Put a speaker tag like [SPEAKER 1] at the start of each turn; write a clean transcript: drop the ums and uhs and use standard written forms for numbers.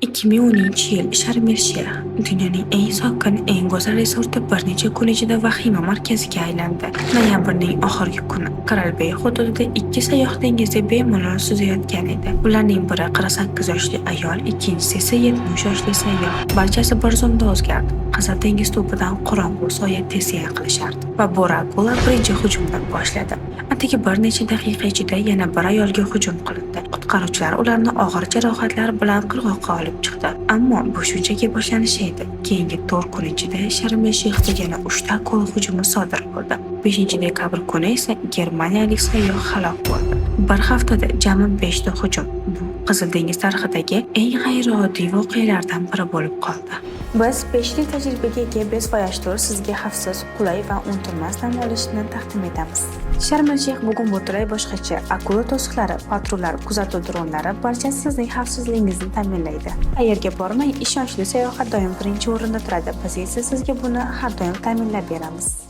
[SPEAKER 1] 2010-yil. Sharm-el-Sheyx, dunyoning eng sokin, eng go'zal resorti bir necha kun ichida vahima markaziga aylandi. Noyabrning oxirgi kuni Koralbey hududida ikki sayyoh dengizda bemalol suzayotgan edi. Ularning biri 48 yoshli ayol, ikkinchisi esa 70 yoshli sayyoh. Barchasi bir zumda o'zgardi. Qizil dengiz tubidan qorong'u soya tez yaqinlashardi va bo'ri akula birinchi hujumni boshladi. Atigi bir necha daqiqa ichida yana bir ayolga hujum qilindi. Qutqaruvchilar ularni og'ir jarohatlar bilan qirg'oqqa olib chiqdi. Ammo bu shunchaki boshlanishi edi. Keyingi 4 kun ichida Sharm-el-Sheyxda yana 3 ta akula hujumi sodir bo'ldi. 5-dekabr kuni esa germaniyalik sayyoh halok bo'ldi. Bir haftada jami 5 ta hujum. Bu Qizil dengiz tarixidagi eng g'ayrioddiy voqealardan biri bo'lib qoldi. Biz 5 yillik tajribaga ega Best Voyage Tour sizga xavfsiz, qulay va unutilmas dam olishni taqdim etamiz. Sharm-el-Sheyx bugun butunlay boshqacha. Akula to'siqlari, patrullar, kuzatuv dronlari barchasi sizning xavfsizligingizni ta'minlaydi. Qayerga bormang, ishonchli sayohat doim birinchi o'rinda turadi. Biz esa sizga buni har doim ta'minlab beramiz.